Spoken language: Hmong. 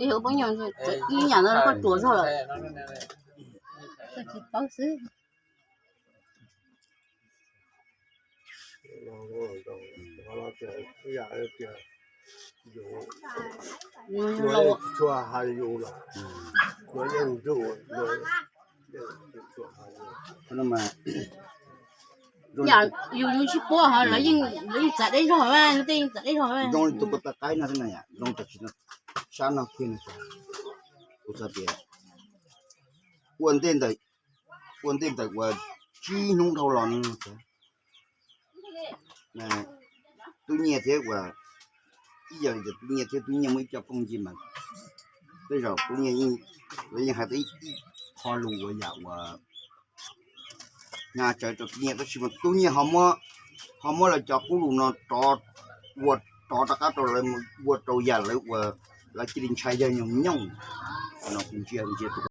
Ib poob nyoog ib yam no koj tuav zog lawm. Tsis paub xwb. Yam yus yus sib puab ho lawv yeej txav deb zog, tej yeej txav deb zog. Zoo li tus kuv tau qaib no xwb na, zoo tam sim no sab no kiag no, kuv xav tias ua ntej ntawm, ua ntej ntawm uas tsib hnub dhau los no, Tub Nyiaj thiab uas, ib yam li tias Tub Nyiaj thiab Tub Nyiaj muaj ib co phooj ywg mas tej zaum Tub Nyiaj, lawv yeej hais tau ib qho lus uas yam uas hnyav tsawv rau Tub Nyiaj, tab sis mas Tub Nyiaj ho muab lawv cov qub lus no ua rov qab rau lawv mus ua rau yam lawv uas lawv cia li ntshai yawg nyoog nyooj no. Kuv ntsia ntsia tus